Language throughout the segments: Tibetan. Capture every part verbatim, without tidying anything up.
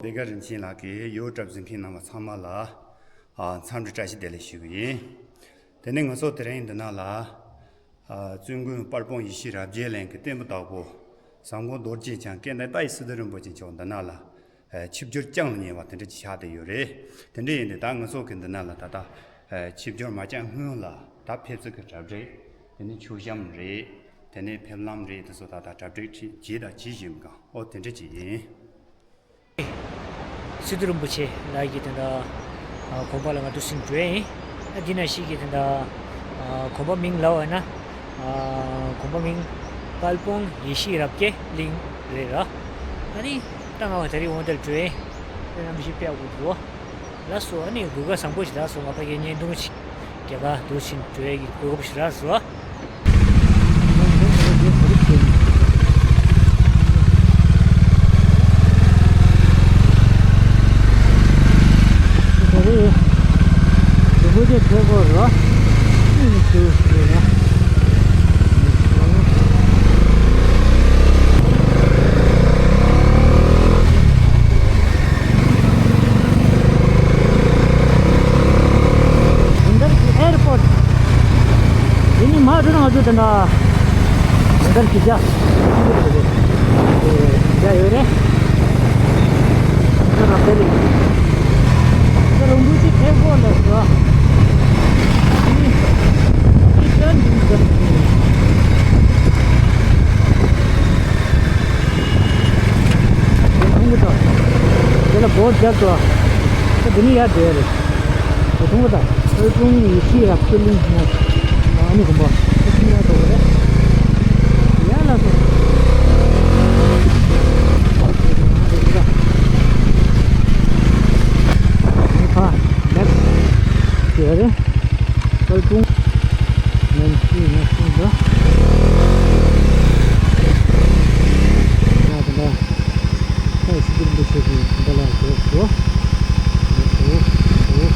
བདེ་དགའ་རིན་ཆེན་ལགས་ཀྱིས་ཡོ་ཊུབ་གཟིགས་མཁན་རྣམ་པ་ཚང་མ་ལ་ཨ་འཚམས་འདྲི་བཀྲ་ཤིས་བདེ་ལེགས་ཞུ་གི་ཡིན། དེ་ནས་ང་ཚོ་དེ་རིང་འདི་ན་ལ་ཨ་བཙུན་དགོན་དཔལ་སྤུངས་ཡེ་ཤེས་རབ་རྒྱས་གླིང་གི་རྟེན་བུ་བདག་པོ་ཟམ་མགོན་རྡོ་རྗེ་འཆང་སྐལ་ལྡན་ཏཱའི་སི་ཏུ་རིན་པོ་ཆེ་མཆོག་འདི་ན་ལ་ཨ་ཆིབས་བསྒྱུར་བསྐྱངས་ལ་ཉེ་བ་དེ་འདྲ་ཅིག་ཆགས་བསྡད་ཡོད་རེད། དེ་འདྲ་ཡིན་དུས་ད་ང་ཚོ་གི་འདི་ན་ལ་ད་ལྟ་ཨ་ཆིབས་བསྒྱུར་མ་བསྐྱངས་སྔོན་ལ་ད་ཕེབས་ཚུལ་གྱི་གྲ་སྒྲིག་དེ་ནས་མཆོད་བཤམས་རེད། དེ་ནས་ཕེབས་ལམ་རེད། དེ་ཚོ་ད་ལྟ་གྲ་སྒྲིག་བྱེད་བྱེད་དང་བྱེད་བཞིན་གང་ཨོ་དེ་འདྲ་ཅིག་ཡིན། སི་ཏུ་རིན་པོ་ཆེ་ལགས་ཀྱི་དེ་འདྲ་ཨ་དགོན་པ་ལ་ང་འདུག་སེ་འགྲོ་ཡ་ཡིན། ཨ་འདི་ན་ཞིག་གི་དེ་འདྲ་ཨ་དགོན་པ་མིང་ལབ་པ་ན་ཨ་དགོན་པ་མིང་དཔལ་སྤུངས་ཡེ་ཤེས་རབ་རྒྱས་གླིང་རེད་ར། ཨ་ནི་ད་ང་བ་དེ་རིང་འོང་དེར་འགྲོ་ཡ་ཡིན། དེ་རྣམ་བཞི་པས་དགོས་འདུག་ལགས་སོ། ཨ་ནི་གོས་དཀར་བཟང་པོ་ཞིག་ལགས་སོ། ང་ཕ་གིར་བརྙན་ཐུང་ཞིག་རྒྱ་གར་འདུག་ཕྱིན་འགྲོ་ཡས་ཀྱི་གོ་སྐབས་ཤིག་རག་སོང་། ད་རེས་རི་པོ་ཆེ་ཐོན་སྐོར་རོ། ཨ་ནི་ཚུར་ཡོད་ན། བུན་དར་གྱི་ཨེར་པོར་ཊི། དེ་ནི་མ་འགྲོ་ན་ང་ཚོ་དེ་འདྲ་བུན་དར་གྱི་རྒྱ་རྒྱ་ཡོད་རེད། དེ་ལ་དཔེ་རེད། དེ་རུང་བུ་ཅིག་ཐེབས་གོ་ལ་ཟ། དེ་ནི་དེ་ཅན་འདི་འདྲ། དེ་མཐོང་གི་འདུག་དེ་ལ་སྒོ་རྒྱབ་འདུག་དེ་འདི་ནི་ཡར་བསྡད་རེད། དེ་མཐོང་གི་འདུག་དཔལ་སྤུངས་ཡེ་ཤེས་རབ་རྒྱས་གླིང་ནས་ཨ་ནི་དགོན་པ་དེ་ཚོ་ཡར་འགྲོ་གི་རེད། ཡར་ལ་སོང་། ནི་ཕ་ལེགས་ཡོད་རེད། དཔལ་སྤུངས། ནན་ཤི་ནན་ཤི་འདྲ། ཡ་དེ་འདྲ། ཨེ་སི་ཀྲིམ་འདི་ཆེ་ཞིང་འདི་ལ་འགྲོ་འགྲོ། འགྲོ་འགྲོ།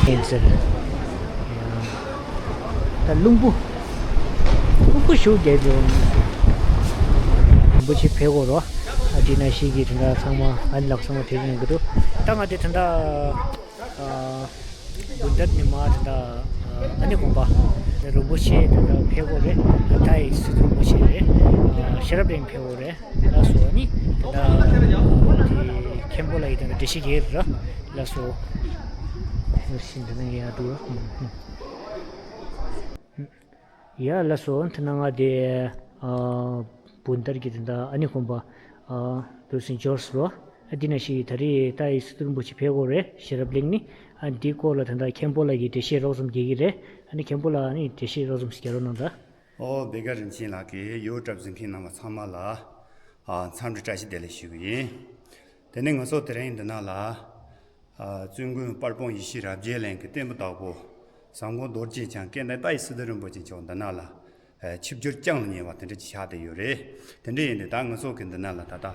ཡིན་ཟེར། ད་རླུང་བུ། རླུང་བུ་ཞུགས་རྒྱག་འགྲོ། རིན་པོ་ཆེ་ཕེབས་གོ་རོ། ཨ་དེ་ན་ཞིག་གི་དེ་འདྲ་ཚང་མ་ཨ་ནི་ལགས་ཚང་མ་དེ་བཞིན་གི་འདུག་ད་ང་དེ་དེ་འདྲ་ཨ་བུན་དར་ནས་མར་དེ་འདྲ་ཨ་ནི་དགོན་པ་རིན་པོ་ཆེ་དེ་འདྲ་ཕེབས་གོ་རེད། ད་ཡི་སི་ཏུ་རིན་པོ་ཆེ་རེད། ཨ་ཤེས་རབ་གླིང་ཕེབས་གོ་རེད། ལགས་སོ། ཨ་ནི་དེ་འདྲ་དེ་མཁན་པོ་ལགས་ཡི་དེ་འདྲ་འགྲེལ་བཤད་རྒྱག་ར། ལགས་སོ། ཡོད་ཤིན་དེ་ན་ཡ་འདུག་ཡ་ལགས་སོ། དེ་ན་ང་དེ་ཨ་བུན་དར་གྱི་དེ་འདྲ་ཨ་ནི་དགོན་པ་ཨ་འདུག་སེ་འབྱོར་སོང་ར། ཨ་འདི་ན་ཞིག་ད་རེས་ད་ཡི་སི་ཏུ་རིན་པོ་ཆེ་ཕེབས་གོ་རེད། ཤེས་རབ་གླིང་ནི། ཨ་འདི་སྐོར་ལ་དེ་འདྲ་མཁན་པོ་ལགས་ཀྱིས་འགྲེལ་བཤད་རོབ་ཙམ་རྒྱག་གི་རེད། ཨ་ནི་མཁན་པོ་ལགས་ཨ་ནི་འགྲེལ་བཤད་རོབ་ཙམ་ཞིག་རྒྱག་རོགས་གནང་དང་། ཨོ་བདེ་དགའ་རིན་ཆེན་ལགས་ཀྱིས་ཡོ་ཊུབ་གཟིགས་མཁན་རྣམ་པ་ཚང་མ་ལ་ཨ་འཚམས་འདྲི་བཀྲ་ཤིས་བདེ་ལེགས་ཞུ་གི་ཡིན། དེ་ནས་ང་ཚོ་དེ་རིང་འདི་ན་ལ་ཨ་བཙུན་དགོན་དཔལ་སྤུངས་ཡེ་ཤེས་རབ་རྒྱས་གླིང་གི་རྟེན་བུ་བདག་པོ་ཟམ་མགོན་རྡོ་རྗེ་འཆང་སྐལ་ལྡན་ཏཱའི་སི་ཏུ་རིན་པོ་ཆེ་མཆོག་འདི་ན་ལ་ཨ་ཆིབས་བསྒྱུར་བསྐྱངས་ལ་ཉེ་བ་དེ་འདྲ་ཅིག་ཆགས་བསྡད་ཡོད་རེད། དེ་འདྲ་ཡིན་དུས་ད་ང་ཚོ་གི་འདི་ན་ལ་ད་ལྟ་ཨ་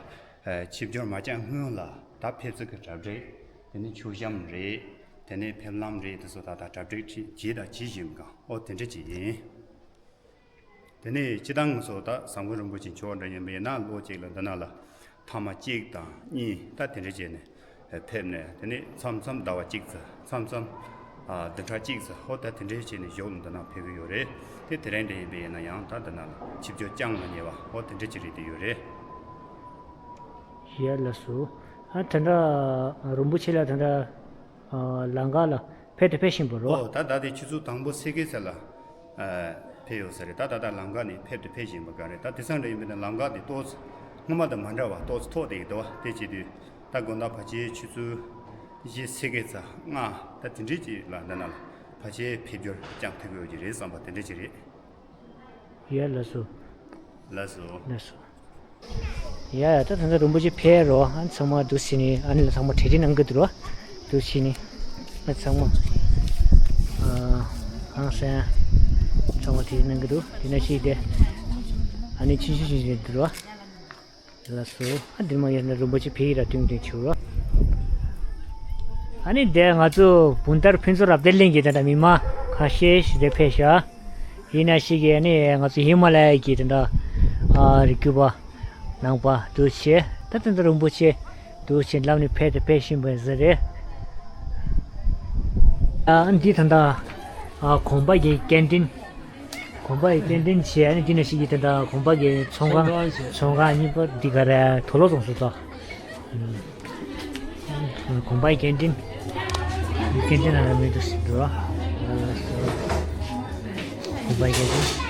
ཆིབས་བསྒྱུར་མ་བསྐྱངས་སྔོན་ལ་ད་ཕེབས་ཚུལ་གྱི་གྲ་སྒྲིག་དེ་ནས་མཆོད་བཤམས་རེད། དེ་ནས་ཕེབས་ལམ་རེད། དེ་ཚོ་ད་ལྟ་གྲ་སྒྲིག་བྱེད་བྱེད་དང་བྱེད་བཞིན་གང་ཨོ་དེ་འདྲ་ཅིག་ཡིན། དེ་ནས་སྤྱི་བཏང་ང་ཚོ་ད་ཟམ་མགོན་རིན་པོ་ཆེ་མཆོག་འདྲ་ཡིན་པ་ཡིན་ན་ལོ་གཅིག་ལ་འདི་ན་ལ་ཐེངས་མ་གཅིག་དང་གཉིས་ད་དེ་འདྲ་བྱས་ནས་ཕེབས་ནས། དེ་ནས་མཚམས་མཚམས་ཟླ་བ་གཅིག་ཙམ། མཚམས་མཚམས་ཨ་བདུན་ཕྲག་གཅིག་ཙམ། ཧོ་ད་དེ་འདྲ་བྱས་ནས་བཞུགས་ནས་འདི་ན་ཕེབས་ཀྱི་ཡོད་རེད། དེ་དེ་རིང་འདྲ་ཡིན་པ་ཡིན་ན་ཡང་ད་འདི་ན་ལ་ཆིབས་བསྒྱུར་བསྐྱངས་ལ་ཉེ་བ་ཧོ་དེ་འདྲ་ཅིག་རེད། དེ་ཡོད་རེད། ཡ་ལགས་སོ། ཨ་དེ་འདྲ་རིན་པོ་ཆེ་ལགས་དེ་འདྲ་ཨ་ལམ་ཁ་ལ་ཕེབས་དང་ཕེབས་བཞིན་པ་རོ། ཨོ་ད་ད་དེ་ཆུ་ཚོད་དང་པོ་ཚེས་བརྒྱད་ཚེས་ལ་ཨ་ཕེབས་ཡོད་ས་རེད། ད་ད་ད་ལམ་ཁ་ནས་ཕེབས་དང་ཕེབས་བཞིན་པ་ག་རེད། ད་དེང་སང་འདྲ་ཡིན་པ་ན་ལམ་ཁ་དེ་ཏོག་ཙམ་སྔོན་མ་དང་མ་འདྲ་བ་ཏོག་ཙམ་མཐོ་བསྡད་ཀྱི་འདུག་བ། དེ་བྱེད་དུས་ད་དགོང་དག་ཕལ་ཆེར་ཆུ་ཚོད་བཞི་ཚེས་བརྒྱད་ཚེས་ལྔ་ད་དེ་འདྲའི་ཅིག་ལ་འདི་ན་ལ་ཕལ་ཆེར་ཕེབས་བསྒྱུར་བསྐྱངས་ཐུབ་ཀྱི་ཡོད་ཀྱི་རེད་བསམ་པ་དེ་འདྲ་ཅིག་རེད། ཡ་ལགས་སོ། ལགས་སོ། ལགས་སོ། ཡ་ཡ་ད་ད་ལྟ་རིན་པོ་ཆེ་ཕེབས་རོ། ཨ་ཚང་མ་འདུག་སེ་ནི་ཨ་ནི་ལ་ཚང་མ་གྲ་སྒྲིག་གནང་གི་འདུག་རོ། འདུག་སེ་ནི་ཨ་ཚང་མ་ཨ་ཧང་སང་ཚང་མ་གྲ་སྒྲིག་གནང་གི་འདུག་དེ་ན་ཤི་དེ་ཨ་ནི་ཆུང་ཆུང་ཆུང་ཆུང་འདུག་རོ། ལགས་སོ། ཨ་འདིར་མ་ཡོད་ན་རིན་པོ་ཆེ་ཕེབས་ཀྱི་ར་ཏུང་ཏུང་བྱུང་རོ། ཨ་ནི་དེ་ང་ཚོ་བུན་ཏར་ཕུན་ཚོགས་རབ་བརྟན་གླིང་གི་དེ་འདྲ་མི་མང་ཁ་ཤས་ཤིག་དེ་ཕེབས་ཤག་ཡིན་ན་ཞིག་གིས་ཨ་ནི་ང་ཚོ་ཧི་མ་ལ་ཡ་གི་དེ་འདྲ་ཨ་རི་རྒྱུད་པ་ནང་པ་འདུག་བྱས། ད་དེ་འདྲ་རིན་པོ་ཆེ་འདུག་བྱས་ལམ་ནས་ཕེབས་དང་ཕེབས་བཞིན་པ་ཟེར་རེད། ཨ་འདི་ད་ལྟ་ཨ་གོང་པ་གི་སྐྱེལ་འདྲེན། གོང་པ་ཡི་སྐྱེལ་འདྲེན་བྱས། ཨ་ནི་འདི་ན་ཞིག་གིས་དེ་འདྲ་གོང་པ་གི་ཚོང་ཁང་། ཚོང་ཁང་གཉིས་པ་འདི་ག་རེ་དོ་ལོ་རྫོང་སུ་ད། གོང་པ་ཡི་སྐྱེལ་འདྲེན། སྐྱེལ་འདྲེན་ནང་ལ་མི་འདུག་ཟེར་འདུག་ཨ། གོང་པ་ཡི་སྐྱེལ་འདྲེན།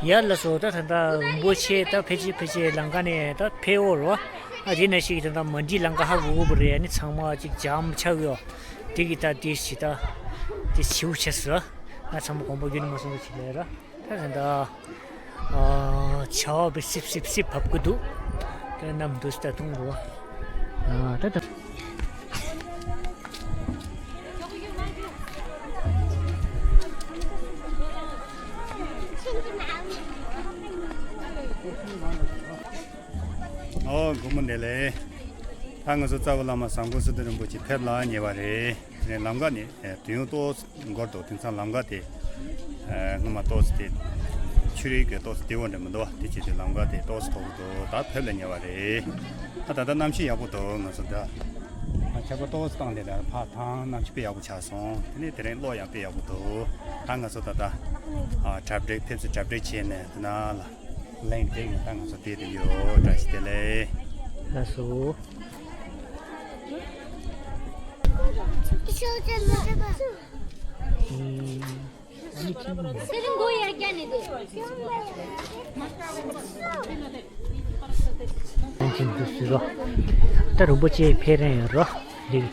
ཡ་ལགས་སོ། ད་ད་ལྟ་རིན་པོ་ཆེ་ད་ཕལ་ཆེར་ཕལ་ཆེར་ལམ་ཁ་ནས་ད་ཕེབས་ཡོད་རེད་བ། ཨ་དེ་ནང་བཞིན་ད་ལྟ་མ་འགྲིག་ལམ་ཁ་ཧ་གོ་གོ་བ་རེད། ཨ་ནི་ཚང་མ་ཅིག་ཇམ་ཆགས་ཡོད། དེ་གི་ད་དེ་ཞིག་ད་དེ་བྱིའུ་ཆགས་སོང་། ང་ཚང་མ་དགོངས་པ་བརྒྱུད་ནས་མ་སོང་བ་ཞིག་ལས་ར། ད་ད་ལྟ་ཨ་ཆར་པ་སིབ་སིབ་སིབ་བབས་ཀྱི་འདུག་ད་གནམ་དུས་ད་ཐུང་རུ། ཨ་ད་ད། ཨོ་སྒོར་མོ་འདི་ལས། ད་ང་ཚོ་རྩ་བ་བླ་མ་ཟམ་གོང་སི་ཏུ་རིན་པོ་ཆེ་ཕེབས་ལ་ཉེ་བ་རེད། དེ་ནས་ལམ་ཁ་ནས་དུས་ཡུན་ཏོག་འགོར་འདུག་དེང་སང་ལམ་ཁ་དེ་སྔོན་མ་ཏོག་ཙམ་དེ་ཆུ་རིལ་གྱི་ཏོག་ཙམ་བདེ་བོ་འདྲ་མི་འདུག་དེ་བྱས་ཏེ་ལམ་ཁ་དེ་ཏོག་ཙམ་དོག་གི་འདུག་ད་ཕེབས་ལ་ཉེ་བ་རེད། ད་ད་ལྟ་གནམ་གཤིས་ཡག་པོ་འདུག་ང་ཚོ་ད་ཆར་པ་ཏོག་ཙམ་བཏང་དེ་ལ་ཕར་ཐང་གནམ་གཤིས་དཔེ་ཡག་པོ་ཆགས་སོང་། དེ་ནས་དེ་རིང་གློག་ཡང་དཔེ་ཡག་པོ་འདུག་ད་ང་ཚོ་ད་ལྟ་གྲ་སྒྲིག་ཕེབས་བསུ་གྲ་སྒྲིག་བྱས་ནས་དེ་ན་ལ། ལན་དེ་ཡིན། ད་ང་ཚོ་དེ་དུ་ཡོད། བཀྲ་ཤིས་བདེ་ལེགས། ལགས་སོ། ད་རིན་པོ་ཆེ་ཕེབས་རན་ཡོད་རོ། འདི།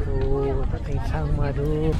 ཨོ་ད་ཐེངས་ཚང་མ་འདུག་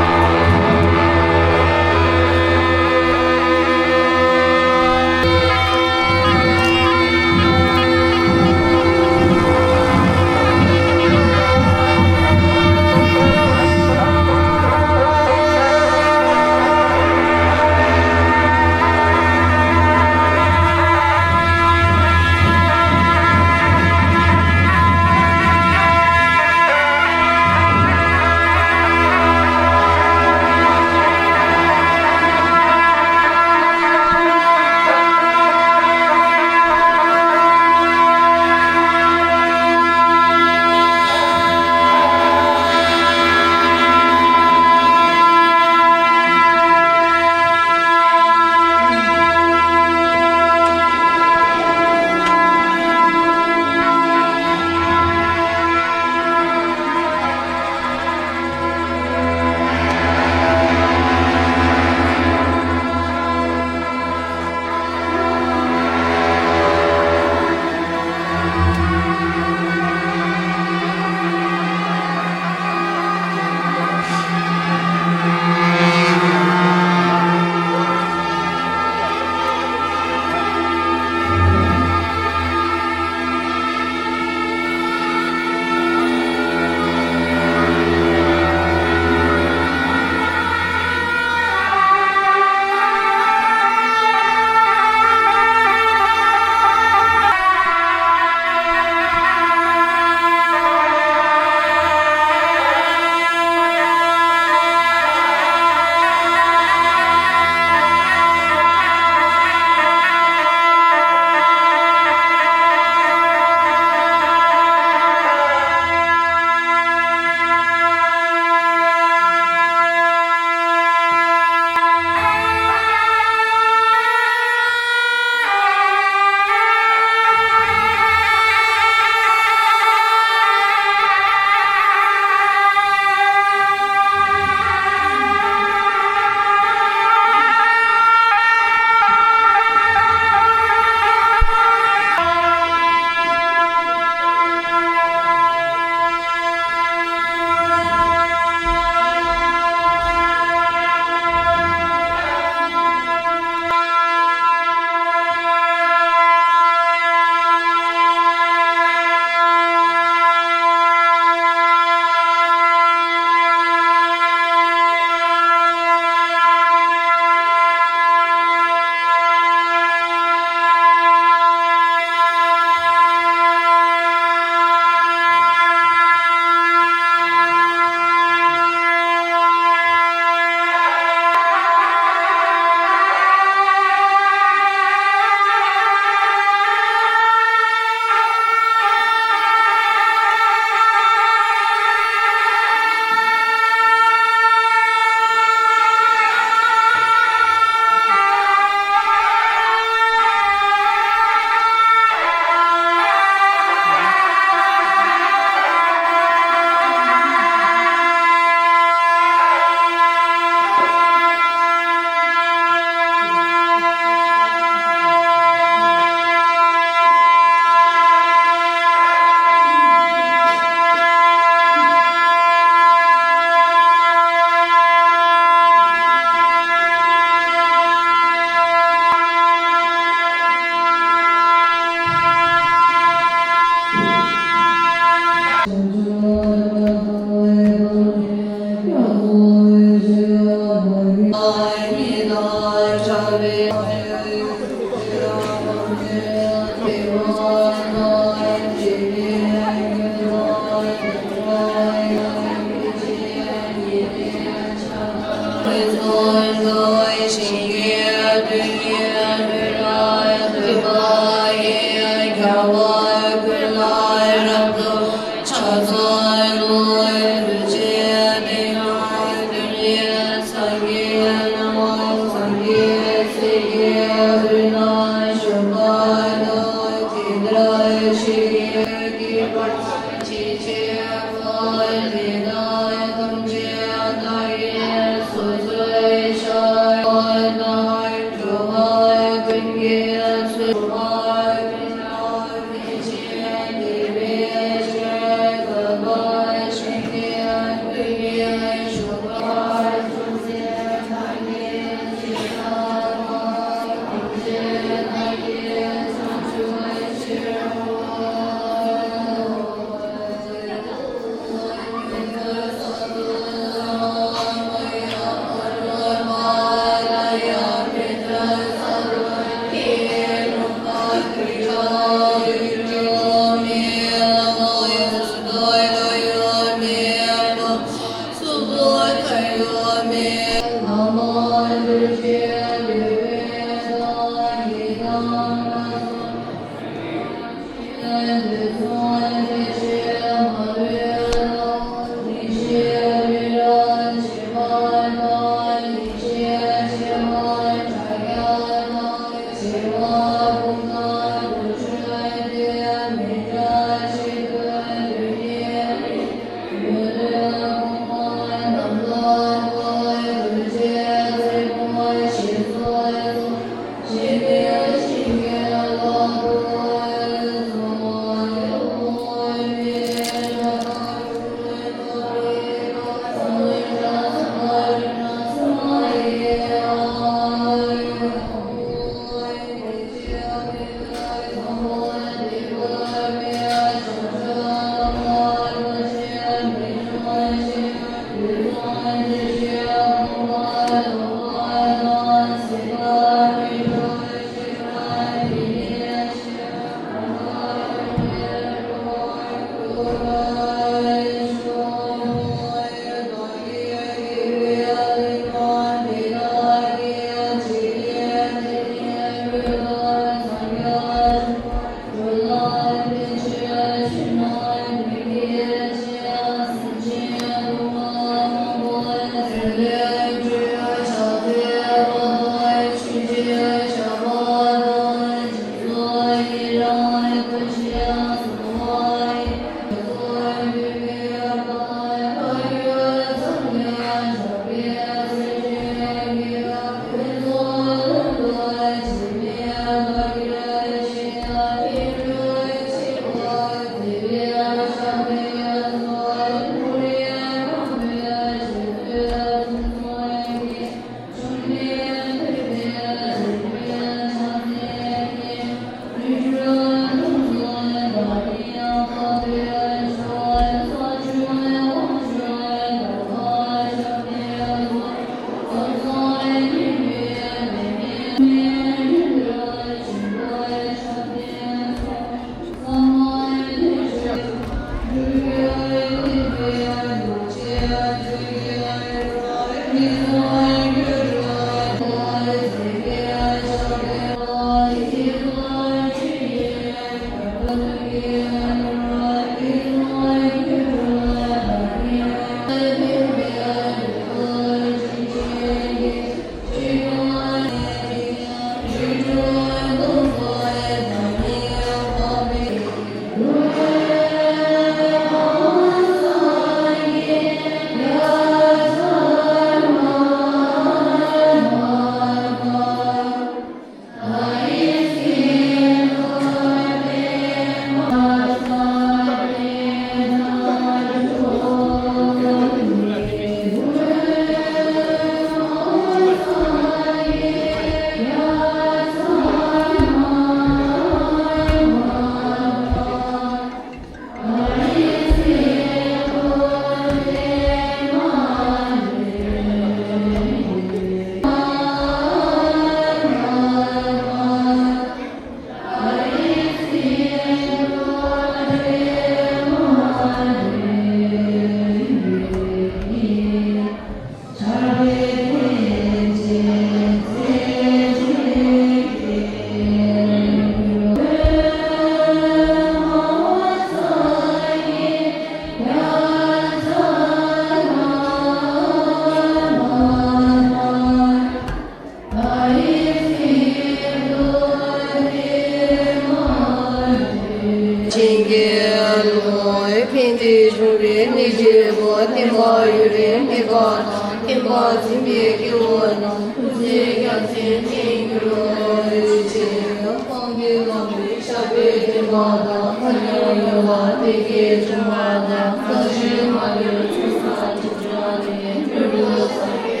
ཡུན་རིང་གནས་པ་དང་། བསྟན་པ་འཛིན་པའི་སྐྱེ་བོ་རྣམས། ཐུགས་བརྩེ་རྒྱལ་མཚན་ཅན་འགྱུར་བར་བྱེད། སྤང་གི་ལམ་རིམ་ཞབས་པད་བརྟན་པ་དང་། ཐ་སྙད་ཡོད་པ་བདེ་སྐྱིད་འབྱུང་བ་དང་། བརྟག་ཞིབ་མ་ལུས་ཚུལ་བཟང་དྲི་བྲལ་ནས། ལུས་ངག་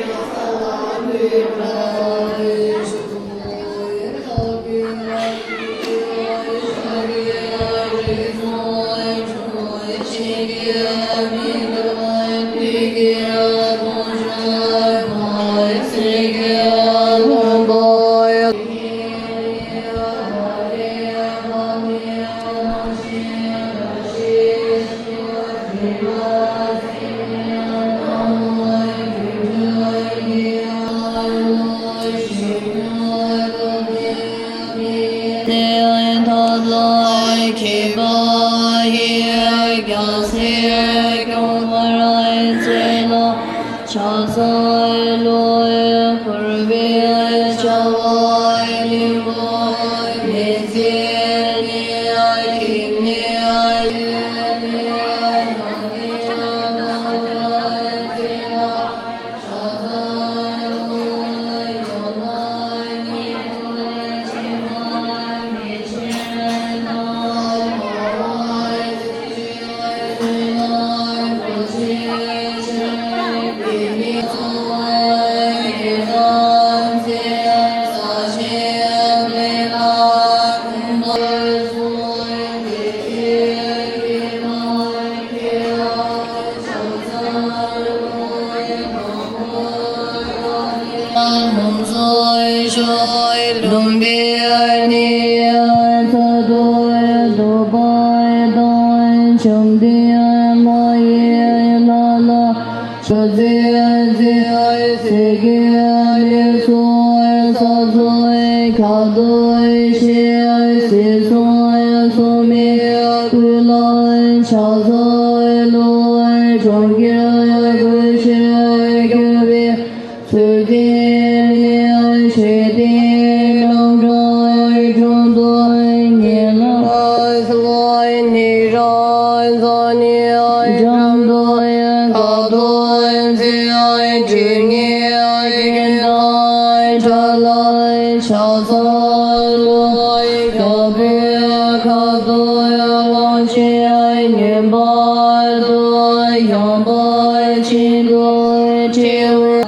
ཡིད་གསུམ་གྱི་ས་ལ་ལུས་པར་ཤོག། ལུམ་བི་ནི་ཚ་དོ་དོ་པ་དང་བཅོམ་ལྡན་མ་ཡི་ལ་ལ། ཆོས་ཚེ་ཚེ་སྲས་ཀྱི་ལེགས་སོ་ས་སོ་ཁ་དོ་ཤེས་སྲས་སོ་སོ་མི་ཀུན་ལ་ཕྱག་འཚལ་ལོ། གྲོང་ཁྱེར་ཀུན་ཤེས་གྱུར་པའི་ཚུལ་གྱིས་ནི་ཞི་བདེའི་ལམ་རིམ་དྲུག་ཏུ་ཉེ་ལ་ཉེ་རང་མཛའ་ནི་འགྲམ་དུ་ཁ་དོག་མཛེས་དྲི་ངད་ཀྱི་ནང་ཁྲ་ལ་ཕྱག་འཚལ་ལོ། རྒྱལ་པོའི་ཁ་དོག་དབང་ཆེན་ངེས་པར་དུ་ཡངས་པ་ཅན་དུ་འཁྲི་བའི།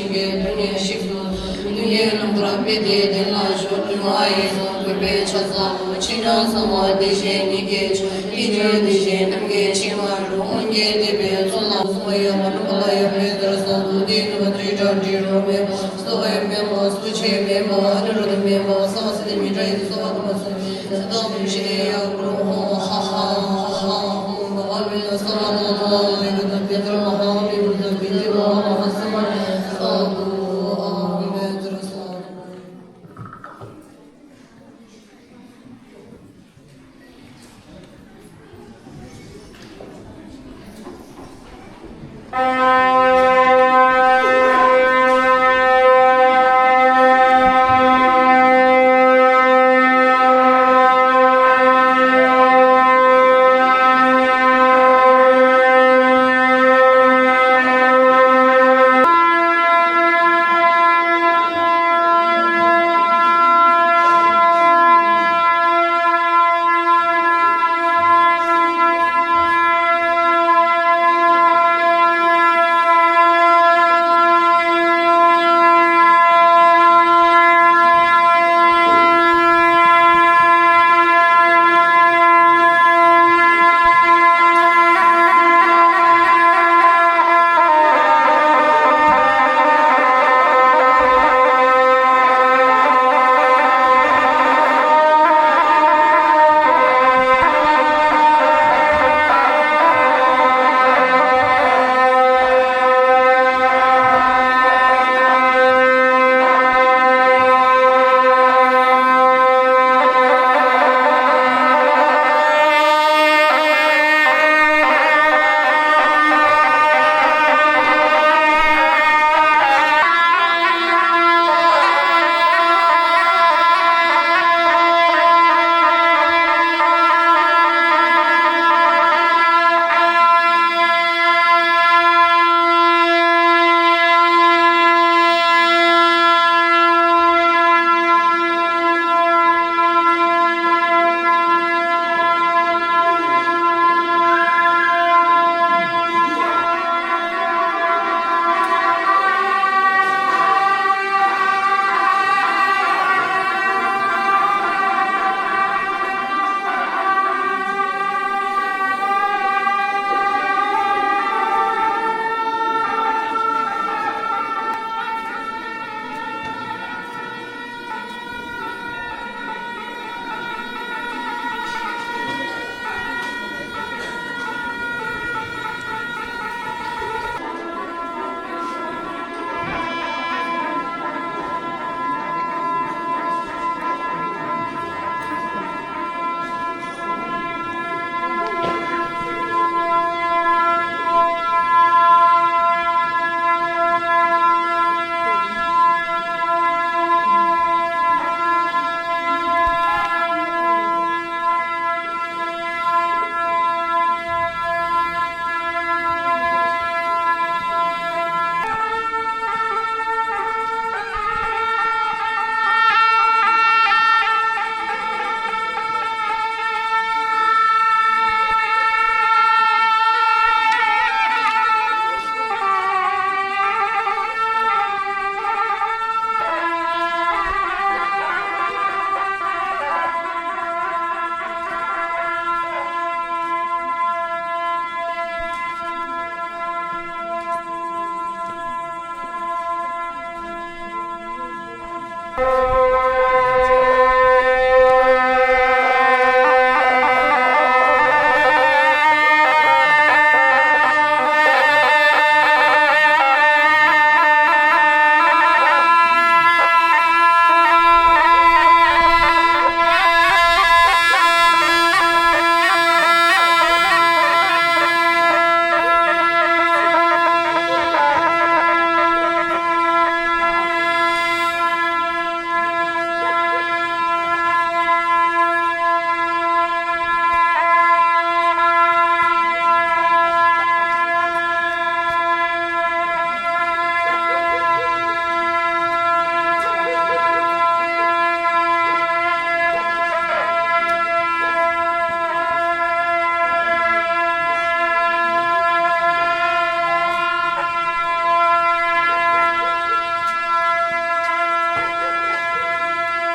ཞིང་གི་དོན་ཉེར་ཞིག་ཏུ། དོན་གྱི་རྣམ་ཐར་དཔེ་དེ་དེ་ལ་ཞོག་ཏུ་མ་ཡིན་ནོ། གུས་པས་ཕྱག་འཚལ་ལོ། ཕྱི་ནང་གསང་བ་བདེ་ཆེན་ཉིད་ཀྱི་ཆོས། ཕྱི་ནང་བདེ་ཆེན་ནམ་མཁའི་ཆེ་བ་རུ། སྔོན་གྱི་དད་པའི་ཚོགས་ལ་སོགས་པ་ཡོད་པ་ནུབ་པ་ལ་ཡང་མེད་ཟེར་གསུངས་འདུག་དེའི་ནུབ་པ་དུས་དང་འབྲས་བུ་མེད་པ། སོ་སོ་ཡང་མེད་པ། སོ་ཆེ་མེད་པ། ཨ་ནི་རོ་དང་མེད་པ། ས་བ་སི་ཏི་མི་དྲ་ཡི་སོ་བ་དུ་མ་སོ་ཡི་ས་དང་དུ་ཤེས་ཡ་གུ་རུ་ཧོ་ཧ་ཧ་ཧ་ཧ་ཧོ་བ་བ་མི་ལ་ས་ལ་དོ་དོ་ཡི་གུ་དུ་དེ་ཚོར་མ་ཧ།